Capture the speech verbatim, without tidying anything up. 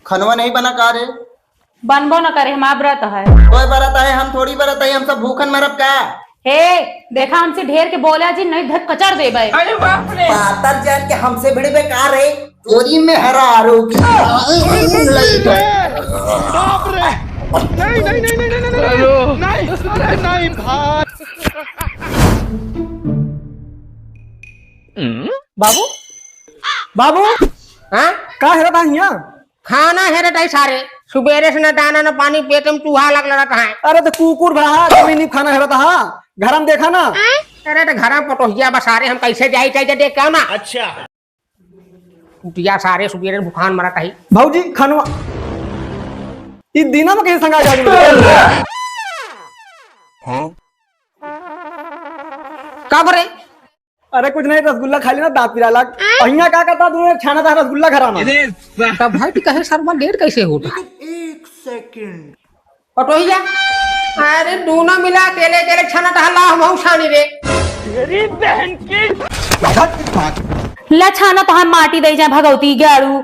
खनवा नहीं बना का रे? बनबो न करे, हमार व्रत है। कोई व्रत है, हम थोड़ी व्रत है, हम सब भूखन मरब का? हे, देखा, हमसे ढेर के बोला जी, नहीं धक कचर देबे। अरे बाप रे। पातर जान के हमसे भिड़बे का रे? चोरी में हरा आरोपी। बाप रे। नहीं, नहीं, नहीं, नहीं, नहीं, नहीं, नहीं। हेलो। नहीं, अरे नहीं भाई। बाबू, बाबू, हाँ? का हेरत हा हियाँ? खाना हेरत है सारे, सुबेरे से न दाना न पानी, पेट में चूहा लग लड़त है। अरे तो कुकुर भा, जमीनी खाना हेरत हा, घर में देखा ना। अरे तो घर में पटोहिया बा सारे, हम कैसे जाई, चाहिए देख के आओ ना। अच्छा। कुटिया सारे सुबेरे भुखान मरत है। भौजी, खनवा, ई दिना में कहीं संगा जाबे? हाँ? का करे? अरे कुछ नहीं, रसगुल्ला खा लेना, दांत पिरा लाग। अहिया का करता तूने छाना था रसगुल्ला घरा में? तब भाई तू कहे सरवा लेट कैसे होता? एक सेकंड। पटोहिया, अरे दोनों मिला अकेले अकेले छाना था, ला हम छानी रे। तेरी बहन की। ला छाना तो हम माटी दे जा भगवती गाड़ू।